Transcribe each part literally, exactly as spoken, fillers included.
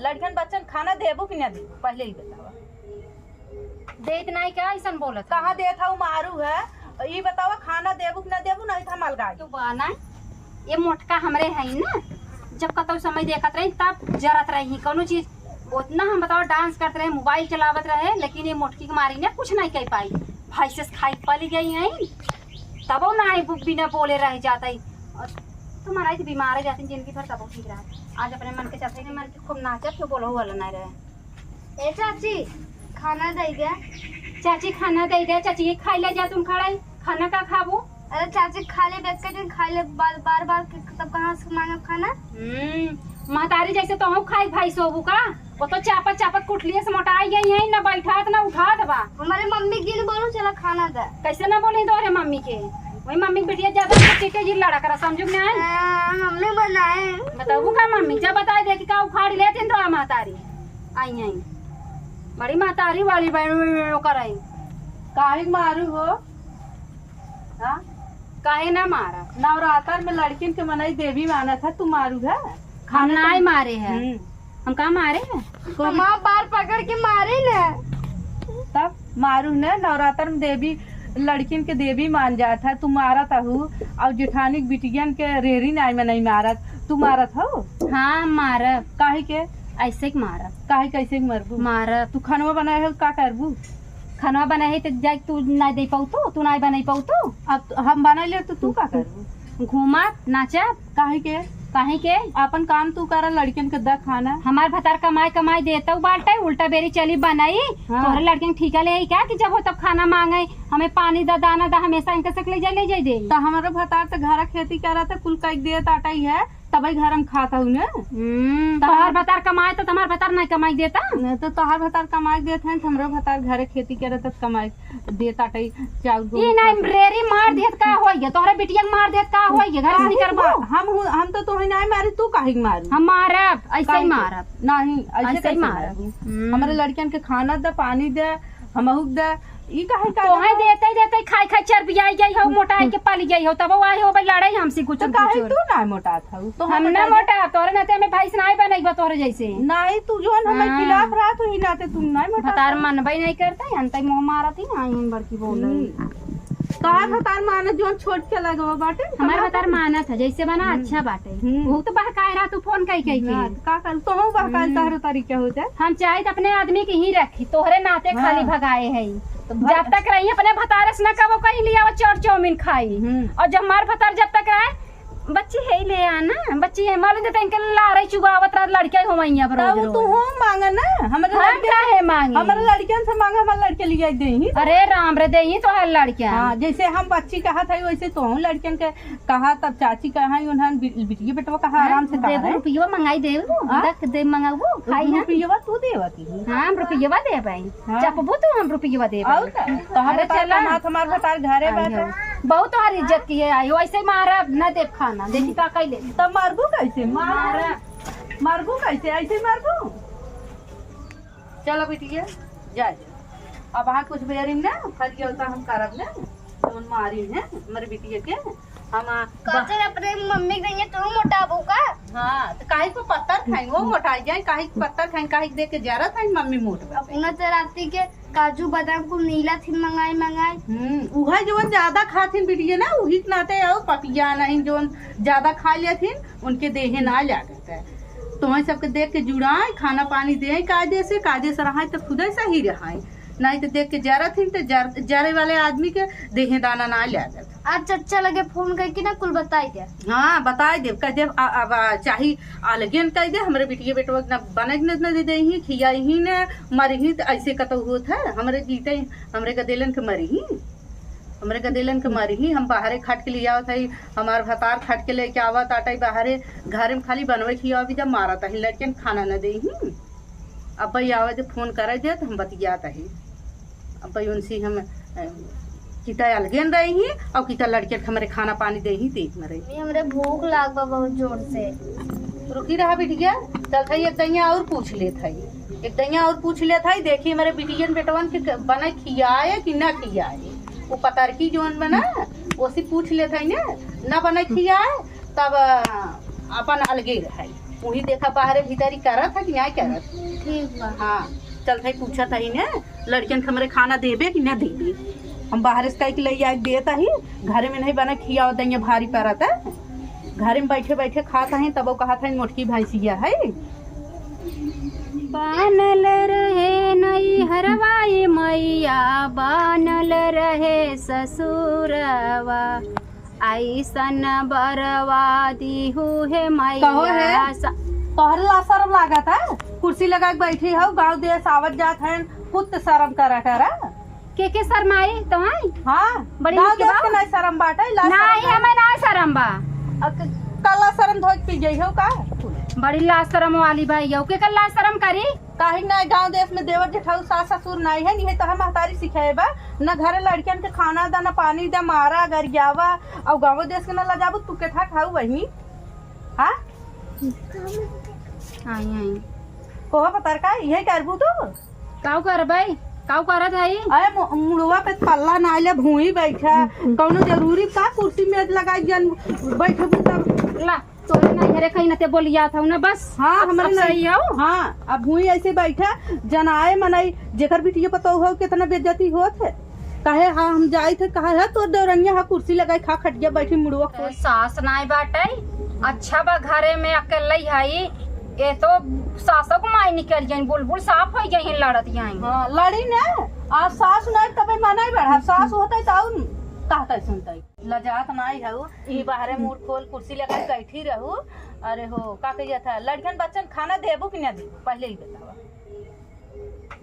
लड़कन बच्चन खाना देबू कि ना देबू, पहिले ही बतावा। देत नाई का, अइसन बोलत है? कहाँ देत हऊ, मारू है। ई बतावा, खाना देबू कि ना देबू, नहीं तो हम अलगाई। तू बा ना, ये मोटका हमरे है ना, जब कतौ समय देखत रही तब जरत रही कौनो चीज। उतना हम बतावा dance करत रहे, mobile चलावत रहे, लेकिन ये मोटकी के मारी ने कुछ नहीं कह पाई। भैंसे से खाई पली गई है, तबो ना आई, बिना बोले रह जात है। और तुम्हारा तो बीमार हो जाती जिंदगी भर, तबो ठीक रहा। आज अपने मन के चलते, मन के खूब नाचत, क्यों बोलो वाला नहीं रहे। ए चाची, खाना दे दे। चाची, खाना दे दे। चाची, ये खाई ले जा, तुम खड़ाई। खाना का खाबू? अरे चाची, खा ले, बेच के दिन खा ले, बार, बार, बार के तब कहाँ से मांगब खाना? हम्म, महतारी जैसे तो हम खाई भाई सोबू का? वो तो चापत, चापत कुटलिए से मोटाई गई है, ना बैठात, ना उठात बा। हमारे मम्मी की नहीं बोलू, चला खाना दे। कैसे ना बोली तोरे मम्मी के? वही मम्मी के बिटिया ज्यादा पीटे जी लड़ा करा, समझू कि नहीं? हाँ, हमने बनाए। बताबू का मम्मी? जब बताई दे कि का उखाड़ लेते तो महतारी। आई, आई। बड़ी महतारी वाली बहन कराई। काहे मारू हो? हाँ? काहे ना मारा? नवरात्र में लड़किन के मनई देवी मानत है, तू मारू है? हम नाई मारे है। हम्म। हम का मारे है? हमार बार पकड़ के मारे न। तब मारू न, नवरात्र में देवी, लड़किन के देवी मान जात है, तू मारत हऊ, और जेठानी के बिटियन के रेरी नाई में नहीं मारत, तू मारत हो? हाँ, मारब। काहे के? ऐसे के मारब। काहे, कैसे के मरबू? मारब। तू खनवा बनाए हो, का करबू? खनवा बनाए है तो जाए तू ना दे पाऊ तो, तू ना बनाई पाऊ तो। अब तो हम बना ले तो तू का करबू? घूमब, नाचब। काहे के? काहे के? अपन काम तू करा, लड़कियन के द खाना। हमार भतार कमाई कमाई देता बाटे, उल्टा बेरी चली बनाई। हाँ। तोहरे लड़कियन के ठीका ले आई क्या कि जब हो तब खाना मांगे, हमें पानी द, दाना द, हमेशा इनके से ले जाए, ले जाए दे। तो हमारा भतार तो घरा खेती करत है, कुल कई देत आटा ही है। तबई घर में खात हऊ न। हम्म, त तोहार हम बतार कमाए त तोहार बतार नहीं कमाई देता? न, त तोहार बतार कमाई देत हैं, त हमरो बतार घरे खेती करे त कमाई देत आटे, चाउर ई गेहूं नहीं, खात। रेरी मार देत का होई है? तोहरे बिटिया के मार देत का होई है? घर से काहे निकलबो? मा-, हम हु-, हम तो तोहे नहीं मारी, तू काहे के मारू? हम मारब, ऐसे ही काहे के? मारब। नहीं, ऐसे ऐसे ही कैसे मारब। मारबू? हम्म। हमरे लड़कियन के खाना दे, पानी दे, हमहू के दे, ई काहे का तोहे ना? देते देते खाई खाई चरबियाई गई हो, मोटाई के पाली गई हो, तब वो आई हो भाई लड़ाई हमसे कुछ तो कुछ काहे और। तू ना मोटात हऊ? तो हम हम ना बता दे। मोटा, तोरे नाते हमें भैंस नाई बनैबा तोरे जैसे। नाई, तू जोन हमें हाँ। खिलाफ रहा, तू ही नाते तू नाई मोटात भतार हऊ। मनबे नहीं करता, हम तई मुंह मारत ही ना, हम बड़की बोल रही। हम्म। तोहार भतार माने जोन छोट के लगवा बाटे, हमार तोहार भतार मानत है, जैसे बना हम्म। अच्छा बाटे। हम्म। वो तो बहकाए रहा तू फोन कई कई के। ना, तो का कर, तोहू बहकाए हम्म। तोहरे तरीके हो जाए। हम चाहे तो अपने आदमी के ही रखी, तोहरे नाते हाँ। खाली भगाए है। तो भग- जब तक रही अपने भतारे से ना कबो कहीं लिया वो चाउर चाउमीन खाई। हम्म। और जब हमार भतार जब तक रहे, बच्ची है ही ले आना, बच्ची है, मालूम देते इनके लारे चुगावत रहा लड़के हो वहीं अब रोज तब रोज। तू हो मांगे ना, हमारे हम लड़के काहे मांगे? हमारे लड़कियन से मांगे, हमारे लड़के लिया दे ही। अरे राम रे, दे ही तो है लड़कियन। हाँ, जैसे हम बच्ची कहा था वैसे तो हूँ लड़कियन के कहा, तब चाची कहा, उन्हन बि-, बिटिया बेटवा कहा, हाँ, आराम से कहा देबू है। रुपयवा मंगाई देबू, हाँ? रख दे मंगाबू, खाई हम। रुपयवा तू देवती है। हाँ, हम रुपयवा देबै। हाँ। चपबू तू, हम रुपयवा देबै। और का? तोहर अरे भतार चला। कमात, हमार भतार घरे आई बाटे। हो। बहुत तोहर इज्जत की है, आई हो, ऐसे मारब, न देब खाना, देखी का कैले। तब मारबू कैसे? मार। मारब। मारबू कैसे? ऐसे मारबू? चलो बिटिया, जा, जा। अब हाँ कुछ बेरिन ना, फरिया उता हम करब ना, जौन मारिन है, हमरे बिटिया के, हम आ, कहते अपने मम्मी के देंगे, तू मोटाबू का? हाँ, तो काहे को पत्थर खाई, वो मोटाई जाए, काहे को पत्थर खाई, काहे को देख के जरा था मम्मी मोट बा। अपना तो राती के काजू बादाम को नीला थिन मंगाई, मंगाई। हम्म, उहे जौन ज्यादा खाथिन बिटिया ना, उही के नाते और पपिया नहीं, जौन ज्यादा खा लेथिन, उनके देहे ना लागत है। तो वही सबके देख के जुड़ाए, खाना पानी दे, कायदे से, कायदे से रहाए, तो खुदे सही रहाए। नहीं तो देख के जरत ही, तो जर-, जरे वाले आदमी के देहे दाना ना लागत। आज चच्चा लगे फोन करके ना कुल बताई दे। हाँ, बताई दे, कह दे, आ, अब, आ, चाही अलगे न कह दे, हमरे बिटिया बेटवा के ना बने के न, न दे देही, खियाई ही न, मरी ही, तो ऐसे कतौ होत है, हमरे जीते, हमरे गदेलन के मरी ही, हमरे गदेलन के मरी ही, हम बाहरे खट के ले आवत हई, हमार भतार खट के लेके आवत आटे बाहरे, घरे में खाली बनवे खियावे जब मारत ही, लड़कियन के खाना न दे ही। अब भाई आवे दे, फोन करे दे, तो हम बतियात ही। अब भाई उनसे हम, अ, किता अलगे न रही ही, और किता लड़के के हमरे खाना पानी दे ही, देख में रही। मम्मी, हमरे भूख लाग बा बहुत जोर से। रुकी रहा बिटिया, चल था एक दइया और पूछ लेत हई, एक दइया और पूछ लेत हई, देखी हमरे बिटियन बेटवन के क-, बने खियाए कि ना खियाए। वो पतरकी जोन बना, ओसे पूछ लेत हई ना, ना बने खियाए, तब, अ, अपन अलगे रहे। उही देखा बाहरे भीतरी करत है कि नाहीं करत। ठीक बा। हाँ, चलत है पूछत है ने, लड़कियन के हमरे खाना देबे कि ना देबे। हम बाहरे से कहि के लइ आइ देत ही, घरे में नाहीं बना खियावत है, भारी परत है। घरे में बैठे बैठे खात ही, तब वो कहत है मोटकी भैंसिया है। बानल रहे नैहरवा ए मैया, बानल रहे ससुरवा, ऐसन बरवा दिहु हे मैया। कहो हे, सा- तोहरे ला शरम लागत है? कुर्सी लगा के बैठी हौ, गाँव देश आवत जात है, कुत्त शरम करा करा। के के शरमाई तोहई? हाँ, बड़ी गाँव निक देश बा। के नहीं शरम बाटे, ला नहीं, शरम बा। हमें नहीं शरम बा। अब क-, का ला शरम धोए के पी गई हो का? बड़ी ला शरम वाली भाई हो, के कर ला शरम करी? काहे ना गाँव देश में देवर जेठाऊ सास ससुर नाई है, नहीं तो हम महतारी सिखाए बा, न घरे लड़कियन के खाना दा, न पानी दा, मारा गरियावा, और गाँव देश के न लजाबू, तू के था खाऊ वही? हाँ? आई, आई। कोहा पतर का, यही करबू तू? काऊ करबै? काऊ करत हई? अरे मु-, मुड़वा पे पल्ला ना आइले, भूई बैठा। कौनो जरूरी का कुर्सी मेज लगाई जन बैठबू तब? ला, तोरे नैहरे कहीं न ते बोलिया था ना, बस। हाँ, अब, हमरे अब नहीं। सही हो? हाँ, अब भूई ऐसे बैठा, जनाए मनई, जेकर बिटिया पतोह हो, कितना बेइज्जती होत है। कहे, हाँ, हम जाई थे, कहा है, तोर देवरनिया हा कुर्सी लगाई, खा खटिया बैठी, मुड़वा खोल। सास नाई बाटे, अच्छा बा घरे में अकेले हई, ये तो सासो को माई निकल जाइन, बुलबुल साफ हो जाइन, लड़त जाइन। हाँ, लड़ी ने, आ सास नाई तबे मनाई बढ़ा, सास होते तो और कहते सुनते। लजात नाई हऊ, ई बाहरे मुड़ खोल कुर्सी लगाई बैठी रहू। अरे हो, का कहिया था, लड़कन बच्चन खाना देबू कि ना देबू, पहले ही बतावा।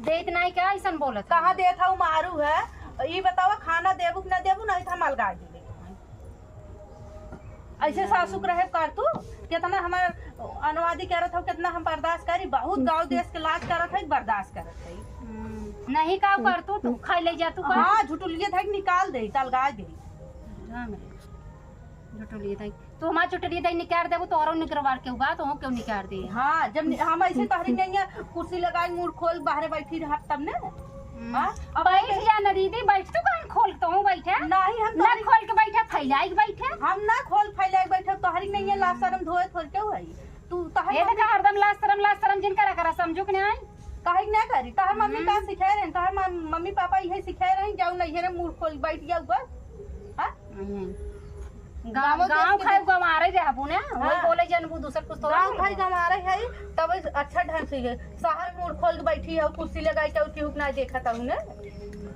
देत नाई का ऐसन बोलत? कहाँ देत हऊ, मारू है, ई बतावा, खाना देबू कि ना देबू, नहीं तो हम अलगा देबे। ऐसे सासू के रहे कर तू, कितना हमार अनुवादी करत हो, कितना हम बर्दाश्त करी, बहुत गाँव देश के लाज करत है, बर्दाश्त करत है। हम्म, नहीं का कर तू, तू खाई ले जा तू का। हाँ, झुटुलिए धक निकाल दे, तलगा दे। हाँ, मेरे झुटुलिए धक, तू हमार झुटुलिए धक निकाल देबू, तोहरो निकरवार के हुआ, तो क्यों निकाल दे? हाँ, जब नि-, हम ऐसे तहरी नहीं है, कुर्सी लगाई, मुड़ खोल, बाहरे बैठी रहत तब ने। हम्म। हाँ? अब बैठ जा ना दीदी, बैठ तू कान खोल के तू बैठे। नहीं, हम ना तोहरी खोल के बैठे, फैलाई के बैठे। हम ना खोल फैलाई के बैठे, तोहरी नहीं है, ला शरम धोए थोड़ के हुई। तू तोहर ये मम्मी देखा हरदम ला शरम, ला शरम जिन करा करा, समझू कि नहीं? काहे के ना करी? तोहर मम्मी हम्म। का सिखाए रहे? तोहर मम-, मम्मी पापा इहे सिखाए रहे, जाऊ नैहरे मुड़ खोल बैठ जाऊ बस। हाँ? हम्म। गाँव, गाँव गाँव देश के खाए देख- गंवारे रहबू ना, वही हाँ। बोले जनबू, दूसर कुछ तो गाँव नहीं खाए बोले। गंवारे है, तब अच्छा ढंग से है। शहर में मुड़ खोल के बैठी है, कुर्सी लगाई के, और केहू के ना देखत हूँ ना।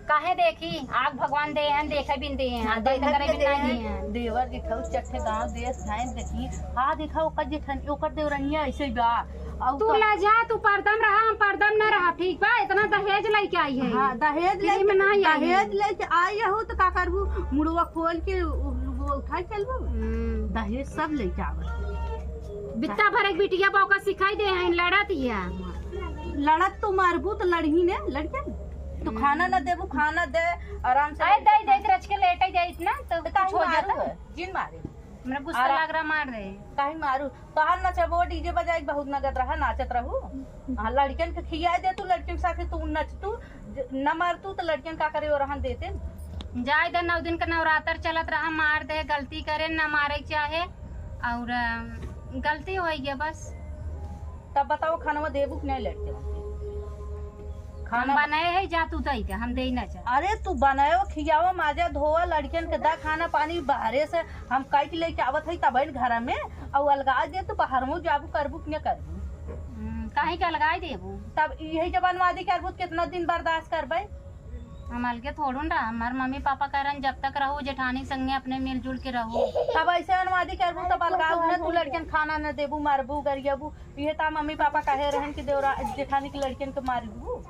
काहे देखी, आग भगवान दे हैं, देखे बिन दे हैं, हाँ, बंद देखे करे बिन बिन ना दे दे हैं। हैं। देवर दिखाऊ चट्ठे गाँव देश धाइन देखी, हाँ दिखाऊ ओकर जेठन, ओकर देवरनिया ऐसे ही बा। और तू का- ला जा, तू परदम रहा, हम परदम ना रहा, ठीक बा? इतना दहेज लेके आई है। हाँ, दहेज फ्री लेके, में ना आई है। दहेज लेके आई हो तो का करबू? मुड़वा खोल के उ-, वो उठा के चलबू। हम्म। दहेज सब लेके आवत। बित्ता भर एक बिटिया बौका सिखाई दे हैं, लड़त हिया। लड़त तो मारबू तो लड़ही ने, लड़के। तू हम्म। खाना ना देबू, खाना दे, आराम से अरे लेके दे, खा। दे, रच के लेटे जाइत ना, तो तो काहे कुछ हो मारू जाता। है? जिन मारे। हमरा गुस्सा आरा- लाग रहा, मार दे। काहे मारू? तोहार नचबो, डीजे बजाए के बहुत नगद रहा, नाचत रहू। हाँ, लड़कियन के खियाए दे तू, लड़कियन के साथे तू नच तू, ज-, न मार तू तो लड़कियन का करे, वो रहन देते। जाए दे, नौ दिन का नवरात्र चलत रहा, मार दे, गलती करे, न मारे के चाहे, और, अम, गलती हो गया बस। तब बताओ, खानवा देबू कि नहीं लड़कियन के? हम खाना बनाए है, जा तू दे दे, हम दे ना जा। अरे तू बनाओ, खियाओ, माजा धोआ, लड़कियन के दा खाना पानी, बाहरे से हम कई के लेके आवत है तबे न घर में, और अलगा दे तो बाहर में जाबू करबू कि न करबू? हम्म, काहे के अलगाई देबू? तब यही जब अनुवादी करबू तो कितना दिन बर्दाश्त करबे? हम अलगे थोड़ू ना, हमार मम्मी पापा कह रहे हैं, जब तक रहू जेठानी संगे अपने मिलजुल के रहू। तब ऐसे अनुवादी करबू तब अलगाऊ ना, तू लड़कियन खाना न देबू, मारबू, गरियाबू, ये ता मम्मी पापा कहे रहन कि देवरा जेठानी के लड़कियन के मार दू।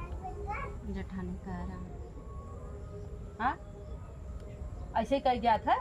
जेठानी कह रहा। हाँ? ऐसे ही कह गया था।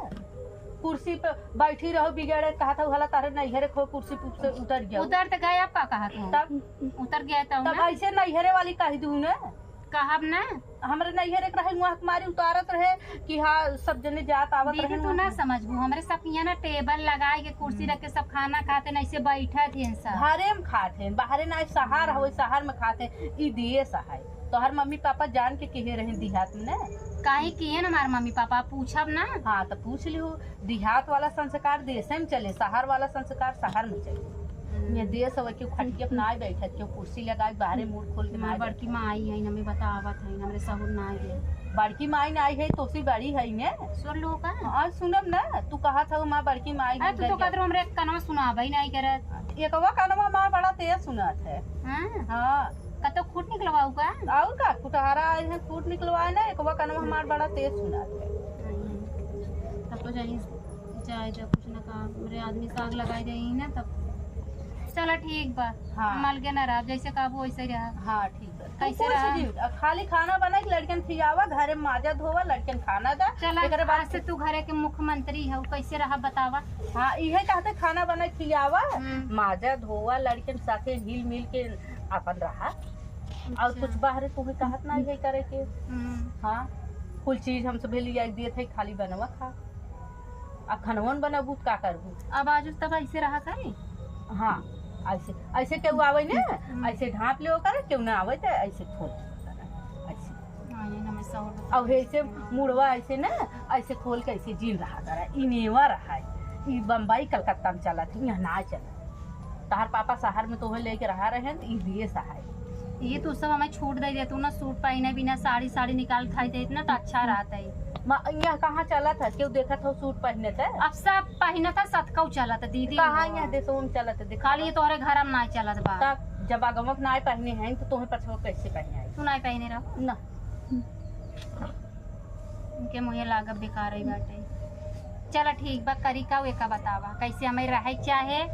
कुर्सी पे बैठी रहो बिगड़े, कहा था हला तारे नैहरे खो कुर्सी पे से उतर गया। उतर तो गए, अब का कहा था? तब? उतर गया तो तब ना? ऐसे नैहरे वाली कह दू ना। कहब ना। हमरे नैहर एक रहे, वहाँ कुमारी उतारत रहे कि हाँ, सब जने जात आवत दीदी, रहे तू वहाँ। ना समझबू, हमरे सब यहाँ ना टेबल लगाए के, कुर्सी हम्म। रख के सब खाना खाते ना, ऐसे बैठत हैं सब। घरे में खात हैं, बाहरे ना, शहर हवे, शहर में खात हैं। ई देश है, तोहर मम्मी पापा जान के किहे रहे देहात में ना? काहे किहे ना हमार मम्मी पापा, पूछब ना। हाँ, तो पूछ लिहो, देहात वाला संस्कार देशे में चले, शहर वाला संस्कार शहर में चले। ये देश हवे, केहू खटिया पे नाई बैठत, केहू कुर्सी लगाई, बाहरे मुंह खोल के हमार नाई बड़की बैठत। माई है, हमें बतावत है, हमरे सहूर नाई है। बड़की माई नाई है, तोसे बड़ी है ने। सुन लो का? हाँ, सुनब ना, तू कहत हऊ हमार बड़की माई अरे, है, तू तो कहत रहो, हमरे एक कनवा सुनाबे ही नाई करत। एकवा कनवा हमार बड़ा तेज सुनत है। हाँ? हाँ। कतो खूट निकलवाऊ का? और का, खुटहारा आए हैं, खूट निकलवाए ना, एकवा कनवा हमार बड़ा तेज सुनत है। तब तो जाई, जाए जा कुछ ना काम, मेरे आदमी साग लगाई रही ना, तब चला ठीक बा। हाँ। हम अलगे ना रहब, जैसे कहबू वैसे ही रहब। हाँ, ठीक बा। तू कैसे कुछ रहा? नहीं, अब खाली खाना बना के लड़कन खियावा, घरे माजा धोवा, लड़कन खाना दा, चला, एकरे बाद आज से तू घरे के मुख्यमंत्री हऊ, कैसे रहा बतावा? हाँ, इहे कहते खाना बना के खियावा, हम्म। माजा धोवा, लड़कन साथे हिल मिल के अपन रहा। और अच्छा। कुछ बाहरे तुम्हें कहत ना है करे के। हम्म। हाँ, कुल चीज हम सभे लिया के देत है, खाली बनवा खा। अब खनवन बनबू त का करबू? अब आज तब ऐसे रहा करे? हाँ, ऐसे, ऐसे केहू आवे ना, हम्म। ऐसे ढांप लेवा करे, केहू ना आवे त ऐसे खोल लेवा करे, ऐसे। हाँ, ये ना मैं सौ रुपये अब ऐसे मुड़वा ऐसे ना, ऐसे खोल के ऐसे जीन रहा करे, ई नेवा रहा है, ई बम्बई कलकत्ता में चलत है, यहाँ ना चलत। तहार पापा शहर में तोहे लेके रहा रहे हैं, त ई दिए सहाय। ये तू सब हमें छूट दे दे, तू ना सूट पहने बिना साड़ी, साड़ी निकाल खाई दे, इतना तो अच्छा रहता है। मा-, यहाँ कहाँ चलत है? केहू देखत हो सूट पहने ते? अब सब पहनत है, सतकऊ चलत है, दीदी कहाँ हो। यहाँ देशों में चलत है, देखा खाली ना? ये तोहरे घर में ना चलत बा। तब जब आगमक ना पहने हैं, तो तोहे पछवा कैसे पहने आई? तू ना पहने रहो। ना। इनके मुँहे लागब बेकार ही बाटे। चला ठीक बा, करी का, एका बतावा, कैसे हमें रहे के चाहे,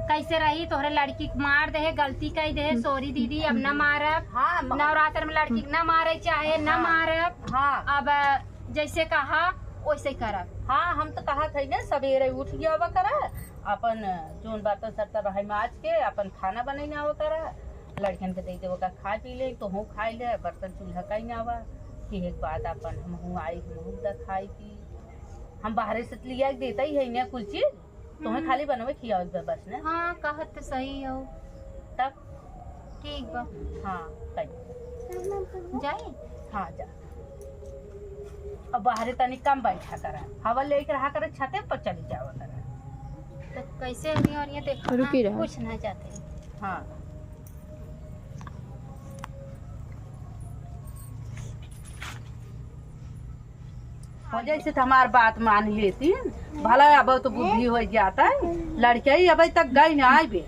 कैसे रही? तोहरे लड़की के मार दे, गलती कई दे, sorry दीदी, अब ना मारब। हाँ, म- नवरात्र में लड़की के ना मारे चाहे, ना हाँ। मारब। हाँ। अब जैसे कहा, वैसे करब। हाँ, हम तो कहत है ना, सवेरे उठ जावा करा, अपन जोन बर्तन सर्तन रहे माज के, अपन खाना बनाई ना करा, लड़कन के दे देवा का खाए पी ले, तोहू खाई ले, बर्तन चूल्हा कई ना आवा। कि एक बात अपन हमहू आई, हमहू द खाई पी। हम बाहरे से लिया के देता ही है ना कुल चीज, तोहे हम्म। खाली बनवे खियावल बा बस ना। हाँ, कहत तो सही हो। तब? ठीक बा। हाँ, कई। जाई? हाँ, जा। अब बाहरे तनी कम बैठा करा, हवा लेके रहा करा, छते पर चली जावा करा। तो कैसे हुई और ये देखो रुकी ना, रहा। कुछ ना जाते। हाँ। हो जैसे तो हमार बात मान लेती, भला अब तो बुद्धि हो जाता है। लड़के ही अबे तक गई ना आए बे,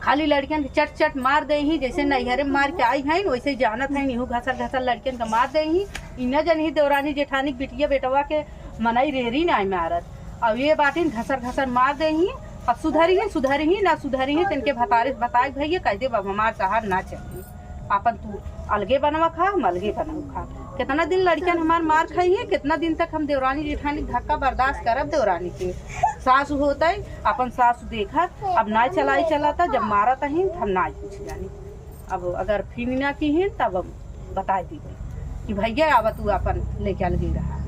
खाली लड़कियन के चट चट मार दे ही, जैसे नैहरे में मार के आई हैं, वैसे ही जानत हैं, इहू घसर घसर लड़कियन के मार दे ही। इन्ना जन ही देवरानी जेठानी बिटिया बेटवा के मनई रेरी ना मारत, अब ये बाटिन घसर घसर मार दे ही। अब सुधरी ही, सुधरी ही, ना सुधरी ही, तिनके भतारे से बताए भैया कह दे, अब हमार तहार ना चली। आपन तू अलगे बनवा खा, हम अलगे बनवा खा। कितना दिन लड़कियन हमार मार खाई है, कितना दिन तक हम देवरानी जेठानी धक्का बर्दाश्त करब देवरानी के? सासु होतई, अपन सासु देखत, अब ना चलाई चलता, जब मारत अहिन, त हम ना कुछ जानी। अब अगर फिर ना किहिन, तब हम बताई दीबे कि भैया, अब तू अपन लेके अलगे रहा।